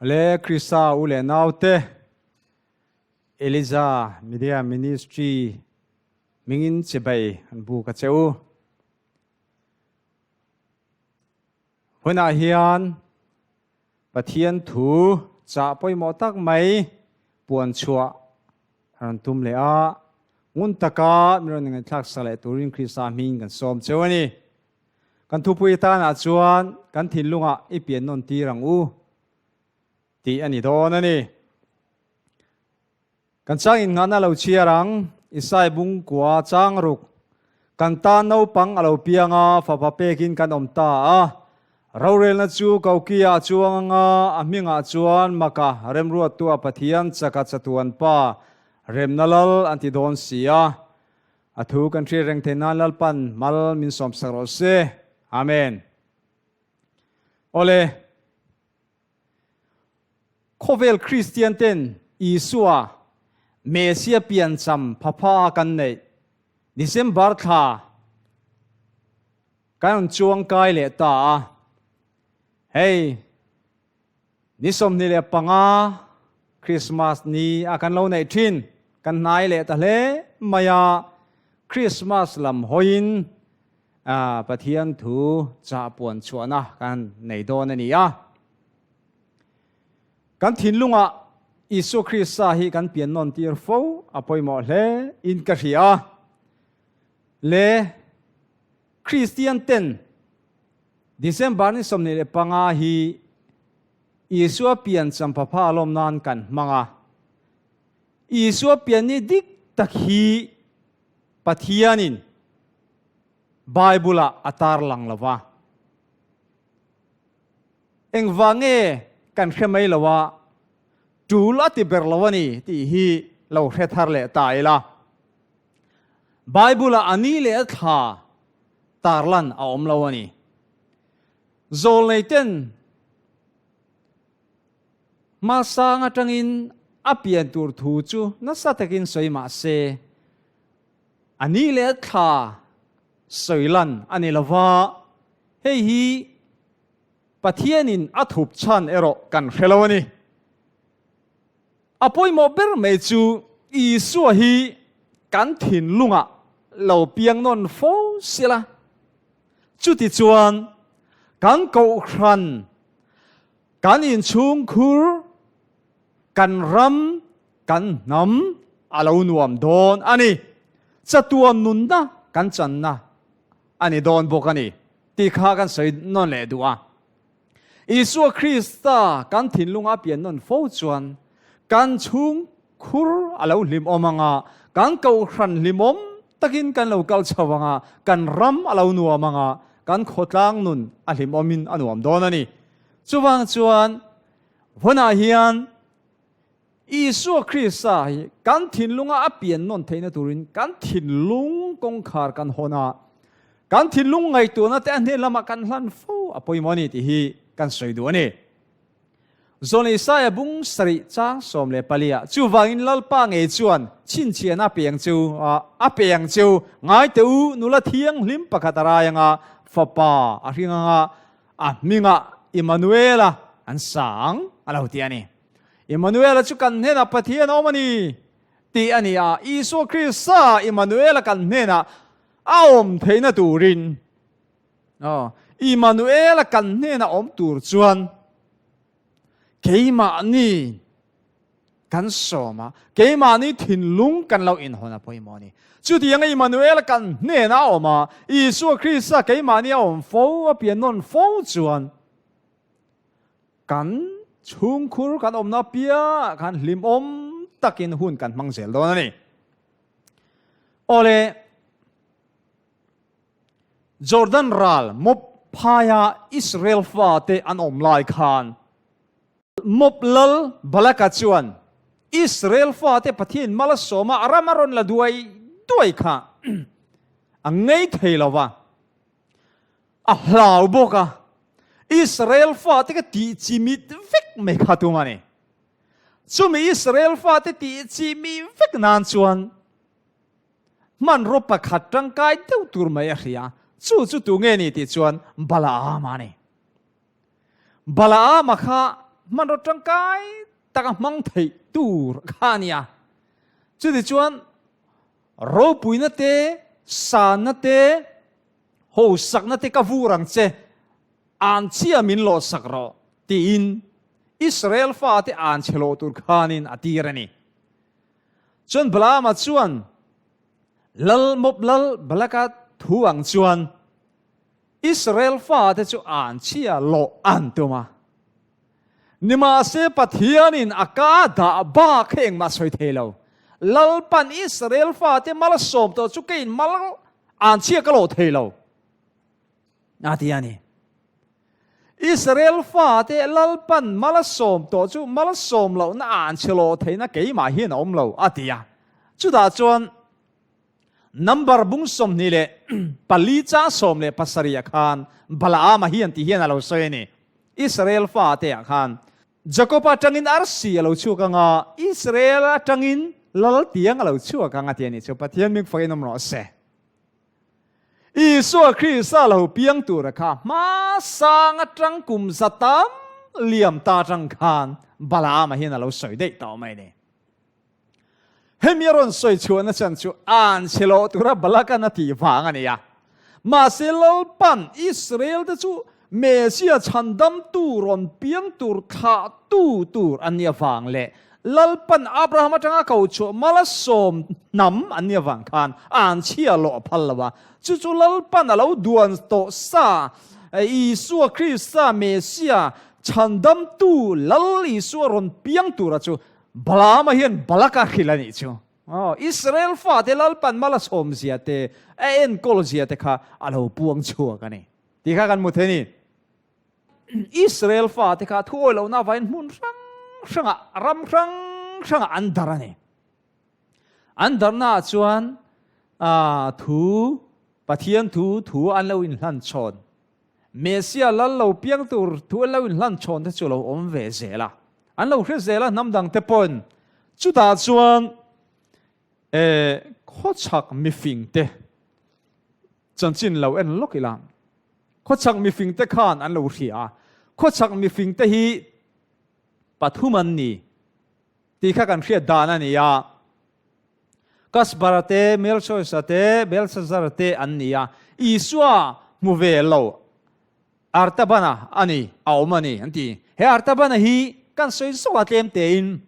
Le Krista u leh naute Eliza Media Ministry hmingin chibai an buk a che u. Hunah hian Pathian thu chah pawimawh tak mai puan chhuah a rawn tum leh a, ngun taka min rawn ngaihthlak sak leh turin Krista hming kan sawm cheu a ni. Kan thupui atanah chuan kan thinlungah i pian nawn tir ang u tih a ni dawn a ni. Kan chang innghahna lo chhiar ang, Isai bungkua chang ruk. Kan tan naupang a lo piang a, fapa pekin kan awm ta a. Rorelna chu Kokia a chuang anga, a hmingah chuan Maka remruattua Pathian chaka chatuan pa remna lal an ti dawn si a. A thu kan hriat reng theih nan Lalpan mal min sawmsak rawh se. Amen. Awle. Khawvel Kristian ten Isua, Mesia piancham phapha a kan neih December thla kan rawn chuang kai leh ta a. Hei, ni 25 Christmas ni a kan lo neih thin, kan hnai leh ta hle mai a, Christmas lam hawiin Pathian thu chah puan chhuahna kan nei dawn a ni a. Kan thinlungah Isua Krista hi kan pian nawn tir fo a pawimawh hle in ka hria a. Le Kristian ten December ni 25 hi Isua pian champapha lawm nan kan hmang a. Isua pian ni dik tak hi Pathianin Bible-ah a tarlang lo va. Engvang nge kan hre mai lo a, tul a ti ber lo a ni tih hi lo hre thar leh ta ila. Bible-ah a ni leh a thla tarlan a awm lo a ni. Zawlneiten hmasang atangin a pian tur thu chu nasa takin sawi mah se, a ni leh a thla sawi lan a ni lo va, hei hi Pathianin a thup chhan erawh kan hre lo a ni. A pawimawh ber mai chu Isua hi kan thinlungah lo piang nawn fo sila, chutichuan kan kohhran, kan inchhungkhur, kan ram, kan hnam a lo nuam dawn a ni. Chatuan nunna kan channa a ni dawn bawk a ni. Tih kha kan sawi nawn leh duh a. Isua Krista kan thinlunga pian nawn fo chuan kan chhung khur a lo hlimawm ang a, kan kohhran hlimawm takin kan lo kal chho ang a, kan ram a lo nuam ang a, kan khawtlang nun a hlimawmin a nuam dawn a ni. Chuvang chuan vawnah hian Isua Krista hi kan thinlunga a pian nawn theihna turin kan thinlung kawngkhar kan hawn a, kan thinlung ngaihtuahna te a hnen lamah kan hlan fo a pawimawh a ni tih hi kan sawi duh a ni. Zawn Isaia bung sarih chang 14 ah, Chuvangin Lalpa ngei chuan chhinchhiahna a pe ang cheu a, a pe ang cheu, ngai teh u, nula thianghlim pakhat a rai anga, fapa a hring anga, a hmingah Immanuela an sa ang, a lo ti a ni. Immanuela chu kan hnenah Pathian a awm a ni tih a ni a, Isua Krista Immanuela kan hnenah a awm theihna turin, aw, Immanuela kan hnenah awm tur chuan keimahni kan sawm a, keimahni thinlung kan lo inhawn a pawimawh a ni. Chutianga Immanuela kan hnenah a awm a, Isua Krista keimahni a awm fo, a pian nawn fo chuan Kan chhungkhur kan awmna piah khan hlimawm takin hun kan hmang zel dawn a ni. Awle, Jordan ral mawp phaia Israel fate an awm lai khan mawp lal Balaka chuan Israel fate Pathian mal a sawm a, a ram a rawn la duai duai kha a ngei thei lo va. A hlau bawk a, Israel fate ka tih chi mit vek mai kha tum a ni. Chumi Israel fate tih chi mi vek nan chuan hmanraw pakhat tangkai deuh tur mai a hria. Chu chu tu nge ni tih chuan Balaam a ni. Balaam-a kha. hmanraw tangkai taka hmang theih tur kha a nia. Chutichuan ropuina te, sanna te, hosakna te ka vur ang che, an chhia min lawhsak rawh tiin Israel fate an chhe lawh tur khanin a tir a ni. Chuan Balaama chuan Lal Mawp Lal Balaka thu ang chuan Israel fate chu an chhia lawh an tum a. Nimahse Pathianin a ka dah bak kha engmah sawi thei lo. Lalpan Israel fate malsawm tawh chu keiin mal an chhia ka lawh thei lo. A ti a ni. Israel fate Lalpan malsawm tawh chu malsawm lohna an chhe lawh theihna keimah hian a awm lo, a ti a. Chutah chuan number bung 24 chang 17 ah khan Balaama hian ti hian a lo sawi a ni. Israel fate ah khan Jakob atangin arsi a lo chhuak ang a, Israel atangin lal tiang a lo chhuak ang a ti a ni. Chu Pathian ming fakin awm rawh se. Isua Krista lo piang tura kha hmasang atang kum za tam liam ta atang khan Balaama hian a lo sawi daih tawh mai ni. Hemi a rawn sawi chhuahna chan chu an chhe loh tura Balakan a tih vang a ni a. Mahse Lalpan Israel te chu Messia chhandamtu rawn piang tur thlahtu tur an nih avang leh Lalpan Abraham atanga ko chhuah malasawm hnam an nih avang khan an chhia lawh a phal lo a. Chu chu Lalpan a lo duan tawh sa, Isua Krista Messia chhandamtu Lal Isua rawn piang tura chu Balaama hian Balak a hrilh a nih chu. Aw, Israel fate Lalpan malasawm zia te, a enkawl zia te kha a lo puang chhuak a ni. Tih kha kan hmu thei a ni. Israel fate kha thu awih lohna avangin hmun hrang hrangah, ram hrang hrangah an darh a ni. An darhnaah chuan thu, Pathian thu, thu an lo inhlan chhawn. Messia lal lo piang tur thu an lo inhlan chhawn te chu lo awm ve zel a. An lo hre zel a hnam dangte pawhin. Chutah chuan khawchhak mifingte Chanchin lo en lawk ila, khawchhak mifingte khan an lo hria a, khawchhak mifingte hi pathum an ni tih kha kan hriat dan a ni a. Kasbara te, Melchoisa te, Belsazara te an ni a, Isua hmu ve lo Artabana a ni, a awm a ni an ti. He Artabana hi kan sawi zawk a tlem tein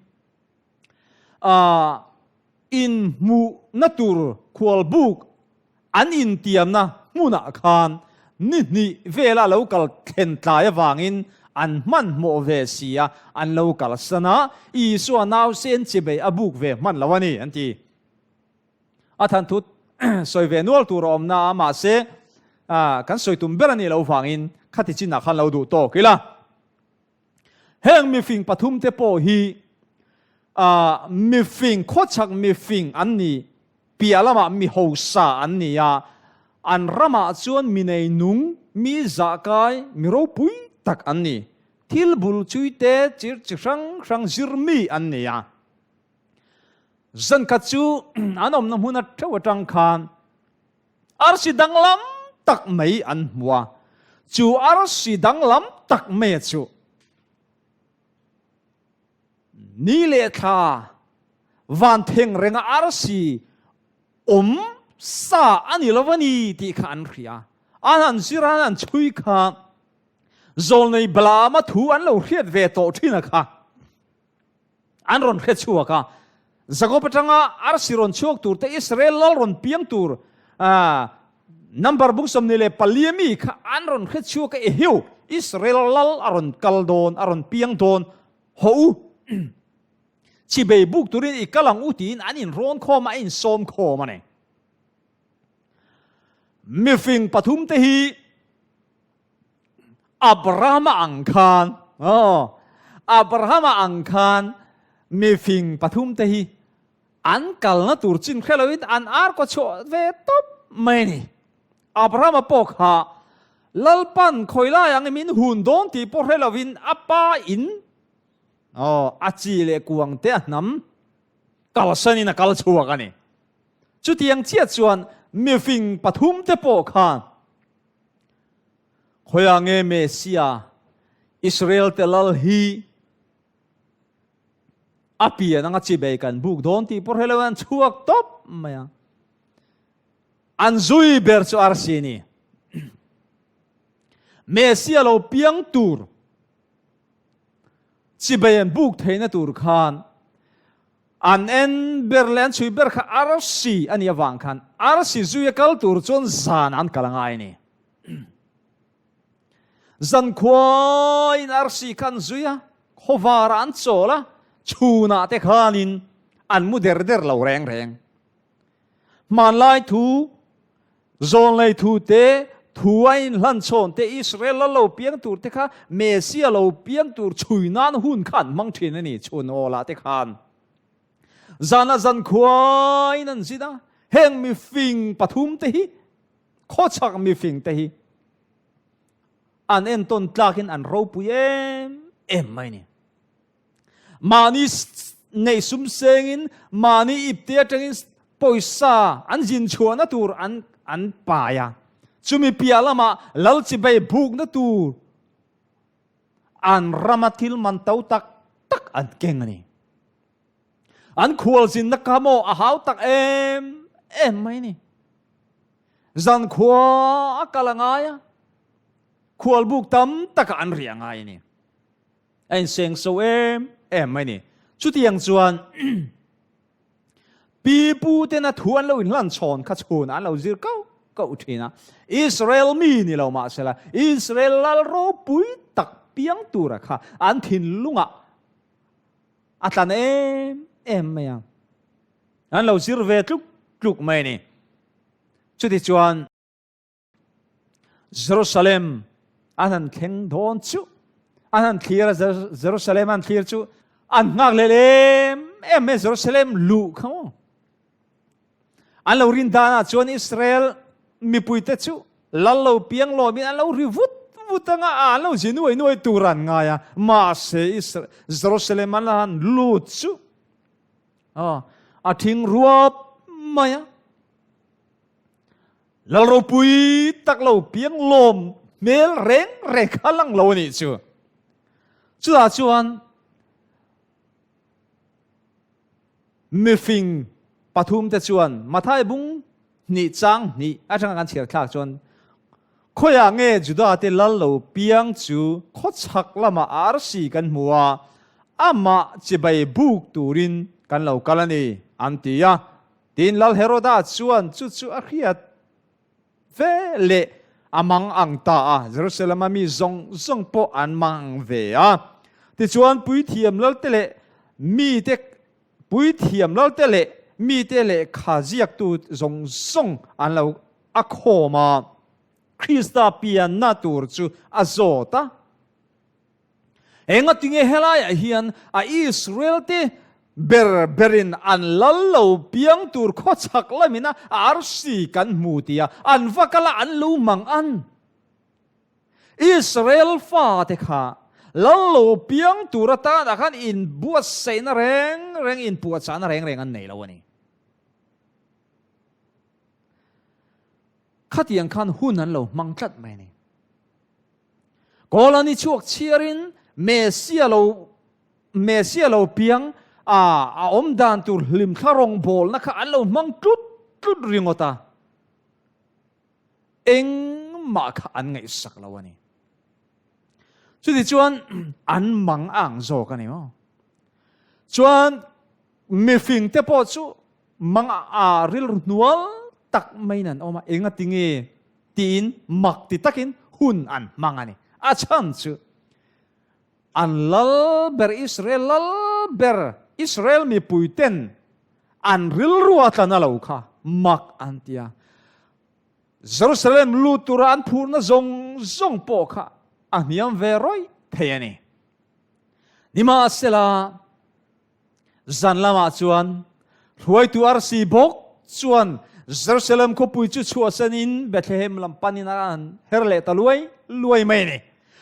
inhmuhna tur khualbuk An intiamna hmunah khan ni hnih vela lo kal thlen tlai avangin an hmanhmawh ve si a, an lo kalsan a, Isua nausen chibei a buk ve hman lo a ni, an ti. A thanthut sawi ve nual tur a awm na a, mahse kan sawi tum ber a nih loh vangin khati chinah khan lo duh tawk ila. Heng mifing pathumte pawh hi mifing, khawchhak mifing an ni, piah lamah mi hausa an ni a, an ramah chuan mi neinung, mi zahkai, mi ropui tak an ni. Thil bul chuite chir chi hrang hrang zir mi an ni a. Zankhat chu an awmna hmun atheuh atang khan Arsi danglam tak mai an hmu a, chu arsi danglam tak mai chu ni leh thla van theng renga arsi awm sa a ni lo a ni tih kha an hria. An han zir a, an han chhui kha zawlnei Balaama thu an lo hriat ve tawh thin a kha. An rawn hre chhuak a, Jakob atanga arsi rawn chhuak tur te, Israel lal rawn piang tur number bung 24 mi kha an rawn hre chhuak a, Ehiu, Israel lal a rawn kal dawn, a rawn piang dawn, hawh u, chibei buk turin i kal ang u tiin an inrawn khawm a, a insawm khawm a ni. Mifing pathumte hi Abrahama ang khan, aw, Abrahama ang khan mifing pathumte hi an kalna tur chin hre loin an ar kaw chhuah ve tawp mai a ni. Abrahama pawh kha Lalpan khawi lai ang min hun dawn tih pawh hre loin a pa in, aw, a chi leh kuang te a hnam kalsanin a kal chhuak a ni. Chutiang chiah chuan mifing pathumte pawh khan Khawiah nge Messia, Israel te lal hi? A pian anga chibei kan buk dawn tih pawh hre lo an chhuak tawp mai a. An zui ber chu arsi a ni. Messia lo piang tur chibei an buk theihna tur khan an en ber leh an chhui ber kha arsi a nih avang khan arsi zuia kal tur chuan zan an kal a ngai a ni. Zankhuain arsi kha an zui a, khawvarah an chawl a, chhunah te khanin an mu der der lo reng reng. Hmanlai thu, zawnlei thu te, thu a inhlan chhawn te, Israel lal lo piang tur te kha Messia lo piang tur chhui nan hun kha an hmang thin a ni, chhun awlah te khan. Zana zankhuain an zin a, heng mifing pathum te hi Khawchhak mifing te hi an entawn tlakin an ropui em em mai ni. Mahni neih sum sengin, mahni ipte atangin pawisa an zin chhuahna tur an an pai a. Chumi piah lamah lal chibei bukna tur an rama thil man to tak tak an keng a ni. An khualzinna kha maw a hau tak em em mai ni. Zan khua a kal a ngai a, khualbuk tam takah an riah ngai a ni. A inseng so em em mai ni. Chutiang chuan pi pu tena thu an lo inhlan chhawn kha chhun an lo zir kau kau thin a. Israel mi ni lo mahsela Israel lal ropui tak piang tura kha an thinlungah A tlan em em mai a. An lo zir ve tluk tluk mai a ni. Chutichuan Jerusalem an han thleng dawn chu, an han thlir a, Jerusalem an thlir chu an nghak leh em em mai Jerusalem luh kha maw. An lo rin danah chuan Israel mipuite chu lal lo piang lawmin an lo ri vut vut anga a an lo zi nuai nuai tur an ngai a. Mahse Jerusalem an han lut chu a thing ruap mai a. Lal ropui tak lo piang lawm hmel reng reng kha lang lo a nih chu. Chutah chuan Mifing pathumte chuan Mathai bung hnih chang hnih atanga kan chhiar thlak chuan khawiah nge Juda-te lal lo piang chu khawchhak lamah arsi kan hmu a, amah chibai buk turin kan lo kal a ni, an ti a. Tin, Lal Heroda chuan chu chu a hriat ve leh a mang ang ta a, Jerusalem-a mi zawng zawng pawh an mang ang ve a. Tichuan, puithiam lalte leh mite puithiam lalte leh mite lehkha ziaktu zawng zawng an lo a khawm a, Krista pianna tur chu a zawt a. Engatinge helaiah hian a Israel-te ber berin an lal lo piang tur khawchhak lamin a arsi kan hmu tia an va kal a an lo mang an? Israel fate kha lal lo piang tur atanah khan inbuatsaihna reng reng, inpuahchahna reng reng an nei lo a ni. Khatiang khan hun an lo hmang tlat mai a ni. Kawla ni chhuak chhiarin Messia lo Messia lo piang a a awm dan tur hlimthla rawngbawlna kha an lo hmang tlut tlut ringawt a, engmah kha an ngaihsak lo a ni. Chutichuan an mang ang zawk a ni maw? Chuan mifingte pawh chu Mang a rilru hnual tak maiin an awm a, enga tinge tiin mak ti takin hun an hmang a ni. A chhan chu an lal ber Israel lal ber Israel mipuiten an rilru a tlan a lo kha mak an ti a. Jerusalem lut tura an phurna zawng zawng pawh kha a hniam ve rawih thei a ni. Nimahsela, Zan lamah chuan hruaitu arsi bawk chuan Jerusalem khawpui chu chhuahsanin Bethlehem lam panin a han her leh ta luai luai mai a ni.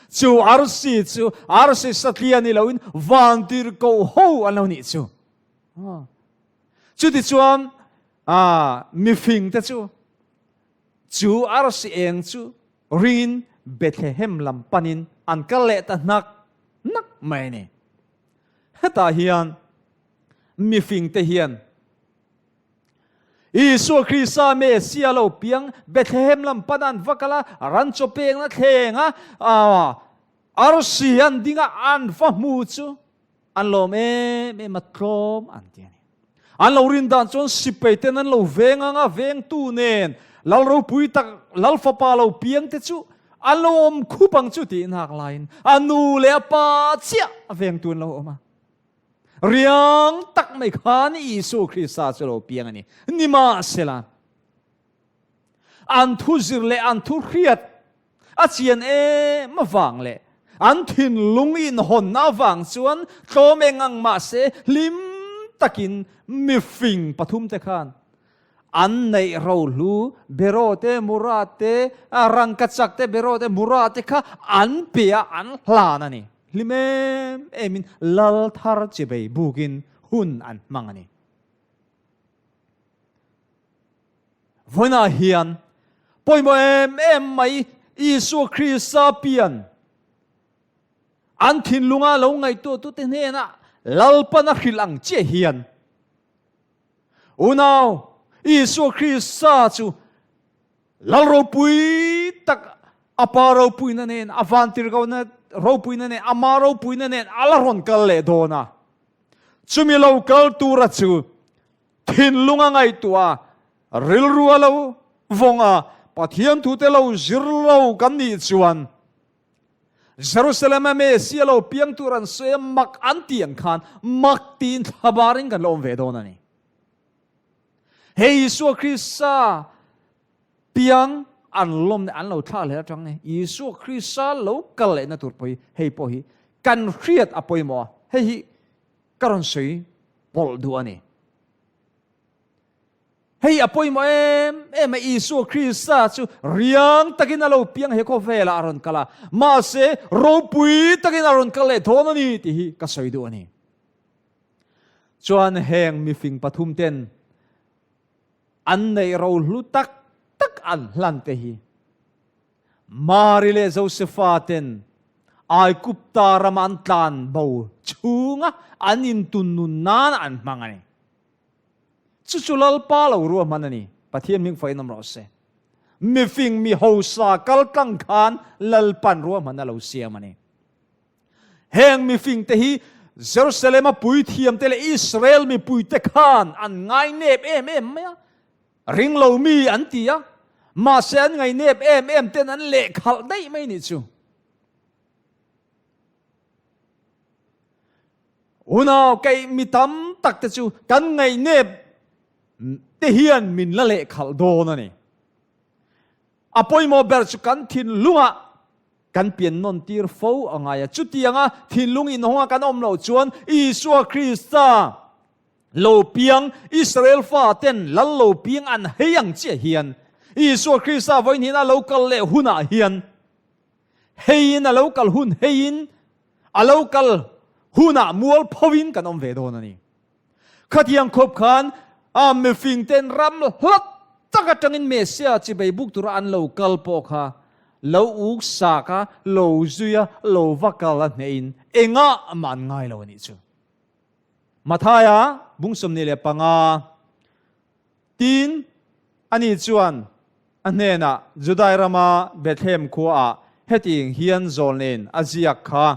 Chu arsi chu arsi satliah ni loin vantirhkoh ho an lo nih chu. Chutichuan mifingte chu chu arsi eng chu ringin Bethlehem lam panin an kal leh ta hnak hnak mai a ni. Hetah hian. Mifingte hian Isua Krista Messia lo piang Bethlehem lam pan an va kal a, ran chaw pekna thleng a, arsi an ding a, an va hmu chu an lawm em em a, tlawm an ti a ni. An lo rin dan chuan sipei ten an lo veng ang a, vengtu nen Lal ropui tak, Lal fapa lo piang te chu an lo awm khup ang chu tiin hak laiin a nu leh a pa chiah a vengtu an lo awm a. Riang tak mai khan Isua Krista chu lo piang a ni. Nimahsela, an thu zir leh an thu hriat a chian em avang leh an thinlung inhawnna avang chuan tlawm eng ang mahse hlim takin mifing pathumte khan an neih rohlu beraw te, mura te, rangkachak te, beraw te, mura te kha an pe a, an hlan a ni. Hlim em emin lal thar chibei bukin hun an hmang a ni. Vawiinah hian pawimawh em em mai Isua Krista pian an thinlunga lo ngaihtuahtute hnenah Lalpan a hrilh ang chiah hian Unau, Isua Krista chu Lal ropui tak, a Pa ropuina nen, a vantirhkohna ropuina nen, ama ropuina nen a la rawn kal leh dawn a. Chumi lo kal tura chu thinlung a ngaihtuah a, rilru a lo vawng a, Pathian thute lo zir lo kan nih chuan Jerusalem a Messia lo piang tur an sawi a, mak an tih ang khan mak tiin thlabarin kan lo awm ve dawn a ni. Hei Isua Krista piang an lawm an lo thlah leh atang e. Isua Krista lo kal lehna tur pawh hi hei pawh hi kan hriat a pawimawh a, hei hi ka rawn sawi pawlh duh a ni. Hei a pawimawh em em a, Isua Krista chu riang takin a lo piang he khawvelah a rawn kal a, mahse ropui takin a rawn kal leh dawn a ni tih hi ka sawi duh a ni. Chuan heng mifing pathum ten an neih rohlu tak tak an hlan te hi Mari leh Josefa ten Aigupta rama an tlan bo chhunga an intunnun nan an hmang a ni. Chu chu Lalpa lo ruahman a ni. Pathian hming fain awm rawh se. Mifing mi hausa kal tlang khan Lalpan ruahman a lo siam a ni. Heng mifingte hi Jerusalem-a puithiamte leh Israel mipuite khan an ngainep em em mai a, ringlo mi an ti a, mahse an ngainep em em ten an lehkhalh daih mai nih chu. Unau kei mi tam tak te chu kan ngainep te hian min la lehkhalh dawn a ni. A pawimawh ber chu kan thinlungah Kan pian nawn tir fo a ngai a. Chutianga thinlung inhawnga kan awm loh chuan Isua Krista lo piang, Israel faten lal lo piang an hei ang chiah hian Isua Krista vawiin a lo kal leh hunah hian heiin a lo kal hun heiin a lo kal hunah mual phovin kan awm ve dawn a ni. Khatiang khawp khan a mifingten ram hlat tak atangin Messia chibei buk tura an lo kal pawh kha lo uk sak a, lo zui a, lo va kal a hnehin engah mah an ngai lo a nih chu. Mathaia bung 25 Tin, ani chuan a hnenah Judai rama Bethlehem khuaah hetiang hian zawlnein a ziak kha,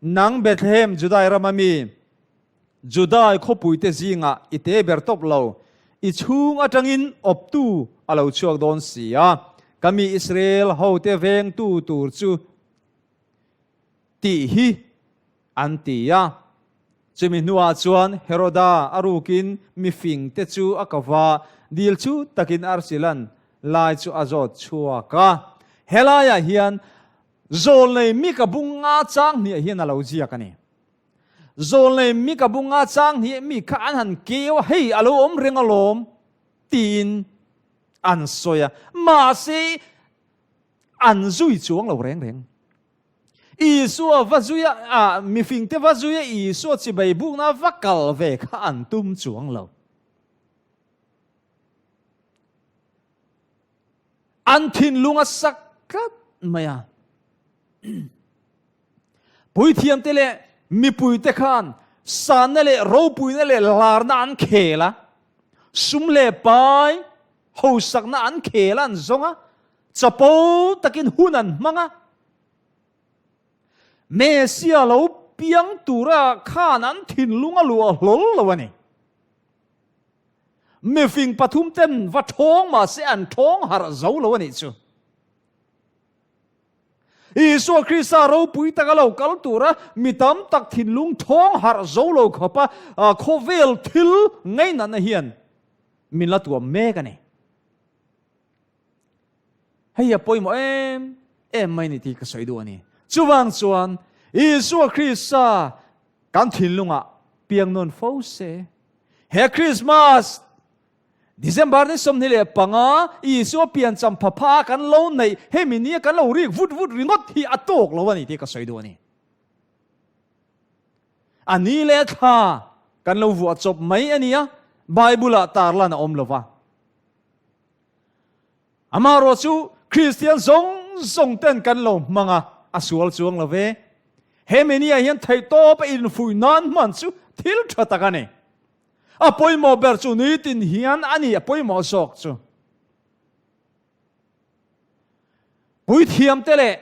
Nang Bethlehem Judai rama mi, Judai khawpuite zingah i te ber tawp lo, i chhung atangin awptu a lo chhuak dawn si a, ka mi Israel hote vengtu tur chu tih hi an ti a. Chumi hnuah chuan Heroda a rukin mifingte chu a kava dil chu takin Arsilan lai chu a zawt chhuak a. Helaiah hian zawlnei Mika bunga chang hniah hian a lo ziak a ni. Zawlnei mi ka bunga chang hi mi kha an han keu a, hei a lo awm reng alawm tiin an sawi a, mahse an zui chuang lo reng reng. Isua va zui a, a mifingte va zui a, Isua chibai bukna va kal ve kha an tum chuang lo. An thinlung a sak tlat mai a. Puithiamte leh mipuite khan Sanna leh ropuina leh larna an khel a, sum leh pai hausakna an khel a an zawng a, chapo takin hun an hmang a. Messia lo piang tura khan an thinlung a luah hlawl lo a ni. Mifing pathum ten va thawng mahse an thawng harh zo lo a nih chu. Isua Krista ropui taka lo kal tura mi tam tak thinlung thawng harh zo lo khawpa khawvel thil ngainatna hian min la tuam mek a ni. Hei a pawimawh em em mai ni tih ka sawi duh a ni. Chuvang chuan Isua Krista kan thinlungah piang nawn fo se. He Krismas December ni 25 Isua piancham phapha kan lo neih hemi nia kan lo rik vut vut ringawt hi a tawk lo a ni tih ka sawi duh a ni. A ni leh thla kan lo vuah chawp mai a nia, Bible-ah tarlan a awm lo va. Amaherawh chu Kristian zawng zawng ten kan lo hmang a, a sual chuang lo ve. Hemi nia hian theihtawp a infuih nan hman chu thil tha tak a ni. A pawimawh ber chu nitin hian a ni a pawimawh zawk chu. Puithiamte leh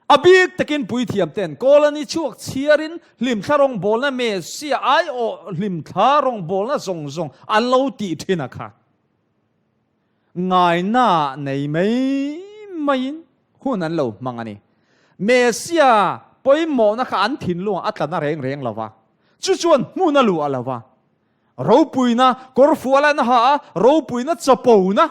a bik takin puithiamten Colony chhuak chhiarin hlimthla rawngbawlna Messia aiawh hlimthla rawngbawlna zawng zawng an lo tih thin a kha. Ngaina nei mai maiin hun an lo hmang a ni. Messia pawimawhna kha an thinlungah a tla na reng reng lo va, chu chuan hmun a luh a lo va. Ropuina kawrfual an ha a, ropuina chapona,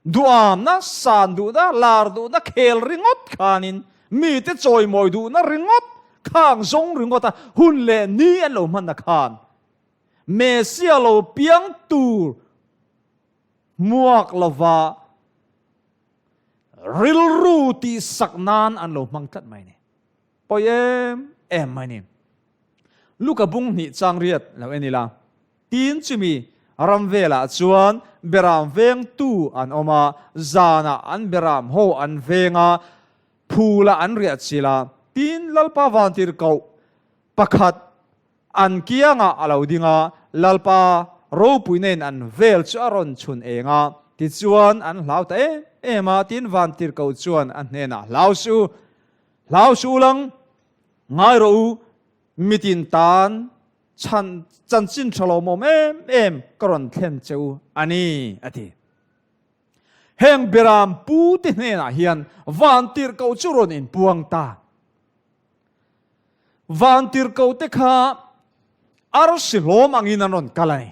duamna, san duhna, lar duhna khel ringawt khanin mite chawimawi duhna ringawt khang zawng ringawta hun leh ni an lo hmanna khan Messia lo piang tur hmuak lova rilru tihsak nan an lo hmang tlat mai a ni. Pawi em em mai a ni. Luka bung hnih chang riat lo en ila, tin chumi ram velah chuan beram vengtu an awm a, zanah an beram ho an veng a, phulah an riah chilh a, tin Lalpa vantirhkoh pakhat An kiangah a lo ding a, Lalpa ropuina in an vel chu a rawn chhun eng a, tichuan an hlau ta em em a, tin vantirhkoh chuan a hnenah, Hlau suh u, hlau suh u lang, ngai rawh u, mitin tan chhan chanchin tha lawmawm em em ka rawn thlen che u a ni, a ti. Heng Beram pute hnenah hian vantirhkoh chu rawn inpuang ta. Vantirhkohte kha arsi hlawm angin an rawn kal a ni.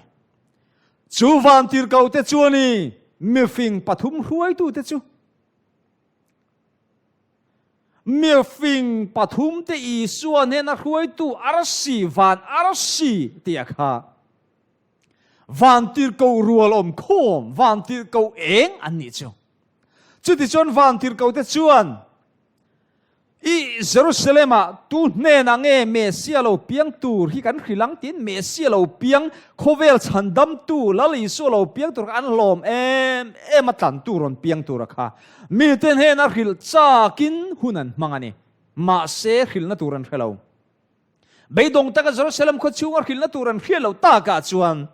Chu vantirhkohte chuan i mifing pathum hruaitute chu mifing pathumte Isua hnena hruaitu arsi, van arsi tia kha vantirhkoh rual awm khawm, vantirhkoh eng an nih chu. Chutichuan vantirhkohte chuan I Jerusalem-ah tu hnenah nge Messia lo piang tur hi kan hrilh ang tiin Messia lo piang, khawvel chhandamtu Lal Isua lo piang tur kha an hlawm em em a, tlantu rawn piang tura kha mite hnena hrilh chakin hun an hmang a ni. Mahse hrilhna tur an hre lo. Beidawng taka Jerusalem khaw chhunga hrilhna tur an hriat loh takah chuan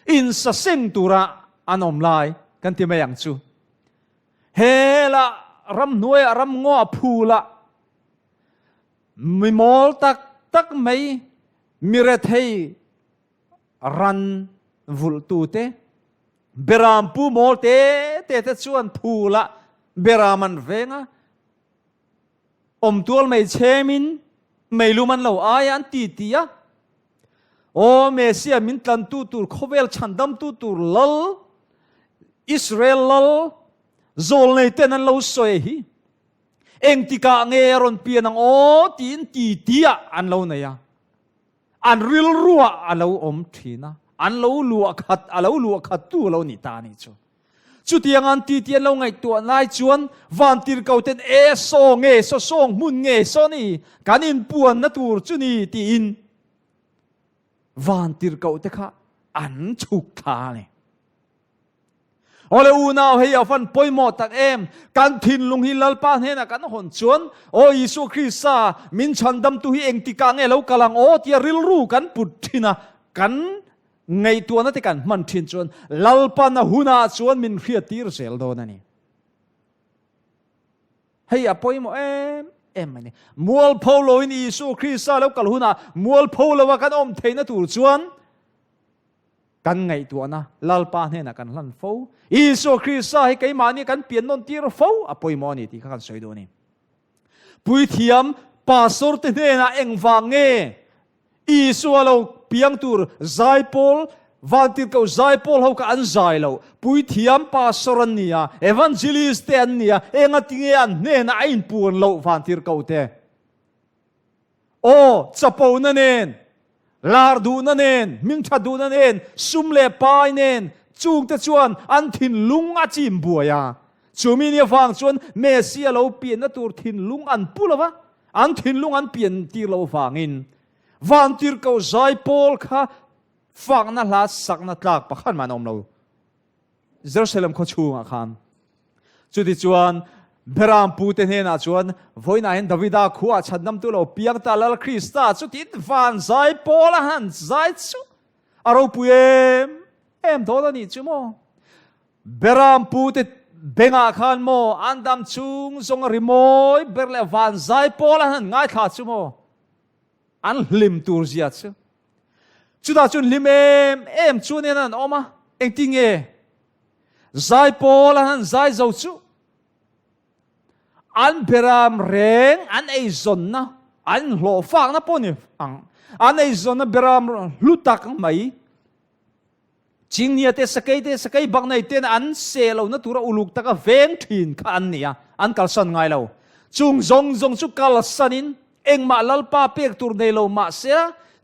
insaseng tura an awm lai kan ti mai ang chu. Hela ramhnuaiah ramngaw a phul a, mi mawl tak tak mai, mi rethei ran vulhtute, beram pu mawl te te te chuan phul a beram an veng a, awmtual mei chhemin meilum an lo ai a, an ti ti a. Aw Messia min tlantu tur khawvel chhandamtu tur lal Israel lal zawlnei ten an lo sawi hi engtikah nge a rawn pian ang aw tiin ti ti ah an lo nei a an rilruah a lo awm thin a an lo luah khat a lo luah khat tu a lo ni ta a nih chu. Chutiang an ti tih an lo ngaihtuah lai chuan vantirhko ten e saw nge saw sawng hmun nge saw ni kan inpuanna tur chu ni tiin vantirhko te kha an chhuk thla a ni. Awle unau hei a van pawimawh tak em, kan thinlung hi Lalpa hnenah kan hawn chuan Aw Isua Krista min chhandamtu hi engtikah nge lo kal ang aw tia rilru kan put thin a, kan ngaihtuahna te kan hman thin chuan Lalpan a hunah chuan min hriattir zel dawn a ni. Hei a pawimawh em em a ni. Mualpho loin Isua Krista lo kal hunah mualpho loa kan awm theihna tur chuan kan ngaihtuahna Lalpa hnenah kan hlan fo. Isua Krista hi keimahni kan pian nawn tir fo a pawimawh a ni tih kha kan sawi duh a ni. Puithiam pastor te hnenah engvang nge Isua lo piang tur zaipawl, vantirhkoh zaipawl ho kha an zai lo. Puithiam pastor an ni a, evangelist te an ni a, engatinge an hnenah a inpuan loh vantirhkoh te? Aw, chapona nen, lar duhna nen, hmingthat duhna nen, sum leh pai nen, chungte chuan an thinlung a chim buai a. Chumi ni avang chuan Messia lo pianna tur thinlung an pu lo va, an thinlung an pian tir lo avangin vantirhkoh zai pawl kha fakna hla sakna tlak pakhat mah an awm lo Jerusalem khaw chhungah khan. Chutichuan Beram pute hnenah chuan vawiinah hian Davida khuaah chhandamtu lo piang ta Lal Krista chutin van zai pawl a han zai chu a ropui em em dawn a nih chu maw. Beram pute bengah khan maw an dam chung zawng a rimawi ber leh van zai pawl an han ngaithla chu maw an hlim tur zia chu. Chutah chuan hlim em em chuan an awm a, engtin nge zai pawl an han zai zo chu an beram reng an eizawnna an hlawhfakna pawh ni ang an eizawnna beram hlu tak mai Chingnia te, sakei te, sakei bak nei ten an seh lohna tura uluk taka veng thin kha an ni a, an kalsan ngai lo. Chung zawng zawng chu kalsanin engmah Lalpa pek tur nei lo mahse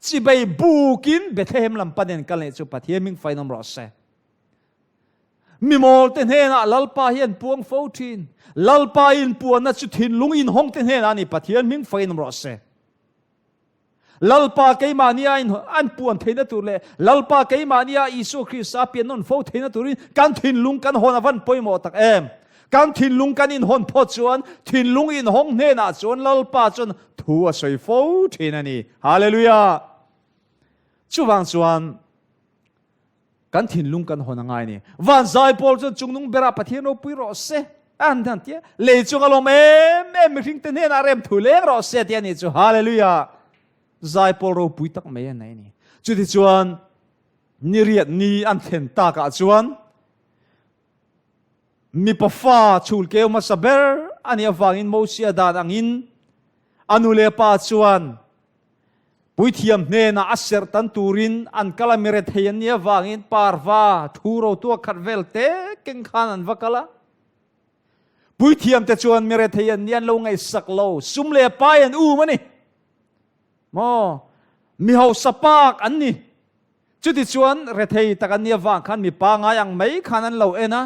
chibei bukin Bethlehem lam panin kal nih chu Pathian hming fain awm rawh se. Mimawl te hnenah Lalpa hi an puang fo thin. Lalpa inpuanna chu thinlung inhawng te hnenah a ni Pathian hming fain awm rawh se. Lalpa keimahnia in an puan theihna tur leh Lalpa keimahnia Isua Krista pian nawn fo theihna turin kan thinlung kan hawn a van pawimawh tak em. Kan thinlung kan inhawn phawt chuan thinlung inhawng hnenah chuan Lalpa chuan thu a sawi fo thin a ni. Hallelujah! Chuvang chuan Kan thinlung kan hawn a ngai ni. Van zai pawl chuan chungnung berah Pathian ropui rawh se an han tia. Lei chung a lawm em em mihring te hnenah rem thu leng rawh se tia ni chu. Hallelujah. Zai pawl ropui tak mai a nei ni. Chuti chuan ni riat ni an thlen takah chuan mipa fa chhul keu hmasa ber a nih avangin Mosia dan angin a nu leh pa chuan Puithiam hnenah a serh tan turin an kal a, mi rethei an nih avangin parva thu ro tuak khat vel te keng khan an va kal a. Puithiam te chuan mi rethei an nih an lo ngaihsak lo, sum leh pai an um a ni. Maw? Mi hausa pak an ni. Chutichuan rethei tak an nih avang khan mi pangai ang mai khan an lo en a,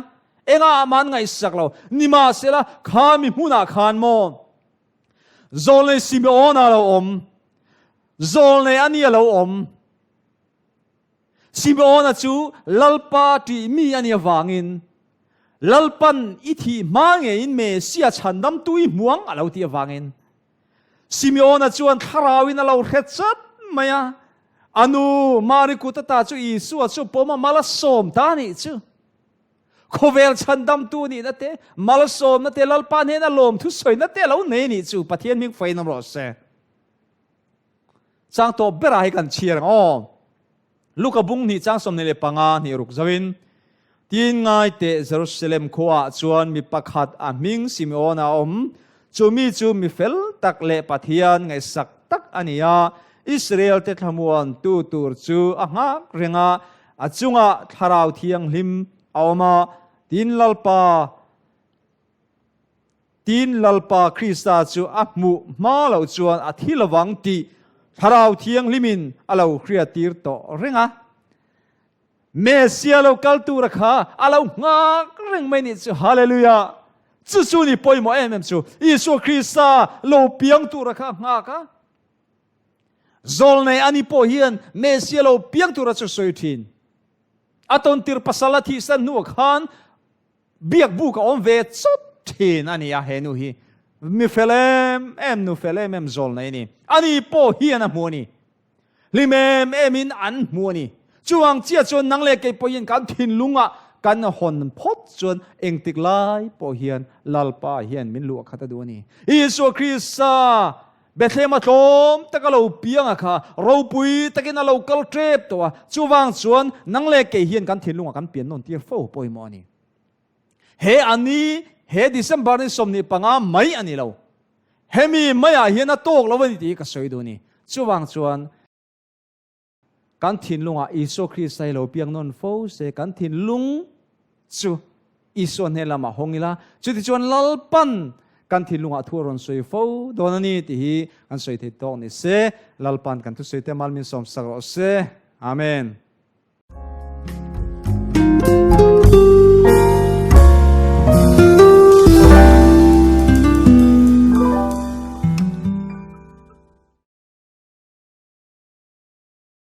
engah mah an ngaihsak lo. Nimahsela, kha mi hmunah khan maw? Zawlnei Simeon a lo awm. Zawlnei a ni a lo awm. Simeon-a chu Lalpa ṭih mi a nih avangin Lalpan i thih hma ngeiin Messia chhandamtu i hmu ang a lo tih avangin Simeon-a chuan thlarauin a lo hre chat mai a. A nu Mari kut ata chu Isua chu pawm a mal a sawm ta a nih chu. Khawvel chhandamtu nihna te, malsawmna te, Lalpa hnena lawmthu sawina te a lo nei nih chu Pathian hming fain awm rawh se. Chang tawp berah hi kan chhiar ang aw. Luka bung hnih chang 25 hnih ruk zoin Tin ngai teh Jerusalem khuaah chuan mi pakhat a hming Simeon a awm, chu mi chu mi fel tak leh Pathian ngaihsak tak a ni a, Israel te thlamuan tu tur chu a nghak reng a, A chungah Thlarau Thianghlim a awm a, tin Lalpa, tin Lalpa Krista chu a hmuh hma loh chuan a thi lovang tih Thlarau Thianghlimin a lo hriattir tawh reng a. Messia lo kal tura kha a lo nghak reng mai nih chu. Hallelujah! Chu chu ni pawimawh em em chu. Isua Krista lo piang tura kha a nghak a. Zawlnei ani pawh hian Messia lo piang tura chu sawi thin. A tawntir pasal a thihsan hnuah khan Biak buk a awm ve chawt thin a ni a, he nu hi mi fel em em, nu fel em em zawl nei a ni. Ani pawh hian a hmu a ni. Hlim em emin an hmu a ni. Chuvang chiah chuan nang leh kei pawhin kan thinlungah kan hawn phawt chuan engtik lai pawh hian Lalpa hian min luah khat a duh a ni. Isua Krista Bethlehem a tlawm taka lo piang a kha ropui takin a lo kal tep tawh a, chuvang chuan nang leh kei hian kan thinlungah kan pian nawn tir fo pawimawh a ni. He a ni, he December ni 25 mai a ni lo. Hemi maiah hian a tawk lo a ni tih hi ka sawi duh a ni. Chuvang chuan kan thinlungah Isua Krista hi lo piang nawn fo se, kan thinlung chu Isua hnen lamah hawng ila, chutichuan Lalpan kan thinlungah thu a rawn sawi fo dawn a ni tih hi kan sawi thei tawk ni se. Lalpan kan thusawi te mal min sawmsak rawh se. Amen.